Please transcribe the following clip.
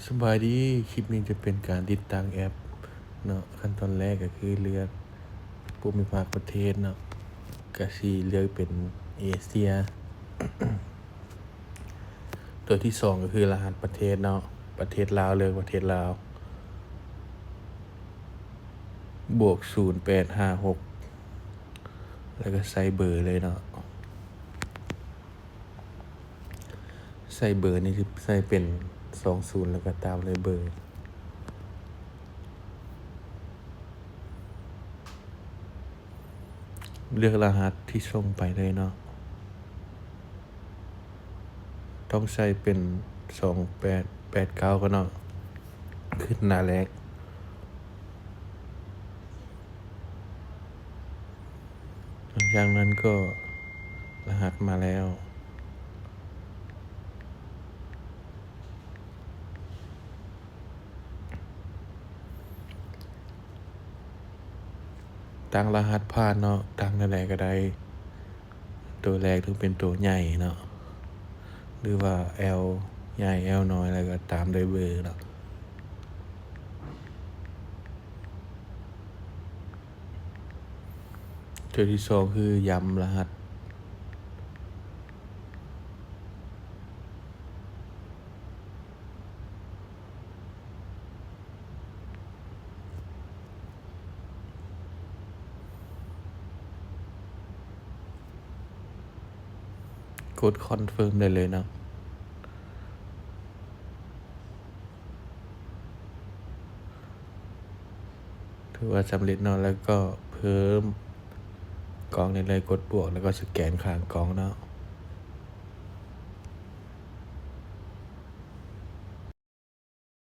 ສະບາຍດີ, ຄລິບນີ້ຈະເປັນການຕິດຕັ້ງແອັບເນາະ. ຂັ້ນຕອນແລກກໍຄືເລືອກພູມມິພາກປະເທດເນາະ, ກະຊິເລືອກເປັນເອເຊຍ. ຕົວທີສອງກໍຄືລະຫັດປະເທດເນາະ, ປະເທດລາວ, ເລືອກປະເທດລາວ ບວກສູນແປດຫ້າຫົກ ແລ້ວກໍໃສ່ເບີເລີຍເນາະ. ໃສ່ເບີນີ້ ໃສ່ເປັນສອງສູນ ແລ້ວກໍຕາມດ້ວຍເບີ. ເລືອກລະຫັດທີ່ສົ່ງໄປເລີຍເນາະ. ຕ້ອງໃສ່ເປັນສອງແປດແປດເກົ້າກ່ອນເນາະ, ຂຶ້ນໜ້າແລກ. ຫຼັງຈາກນັ້ນກໍລະຫັດມາແລ້ວ. ຕັ້ງລະຫັດຜ່ານເນາະ, ຕັ້ງແນວໃດກໍໄດ້. ຕົວແລກຕ້ອງເປັນຕົວໃຫຍ່ເນາະ ຫຼືວ່າແອວໃຫຍ່ ແອວນ້ອຍ ແລ້ວກໍຕາມດ້ວຍເບີເນາະ. ຕົວທີສອງຄືຢ້ຳລະຫັດ. ກົດຄອນເຟີມໄດ້ເລີຍເນາະ. ຖືວ່າສຳເລັດເນາະ, ແລ້ວກໍເພີ່ມກ້ອງໄດ້ເລີຍ, ກົດບວກ ແລ້ວກໍສະແກນຂ້າງກ້ອງເນາະ.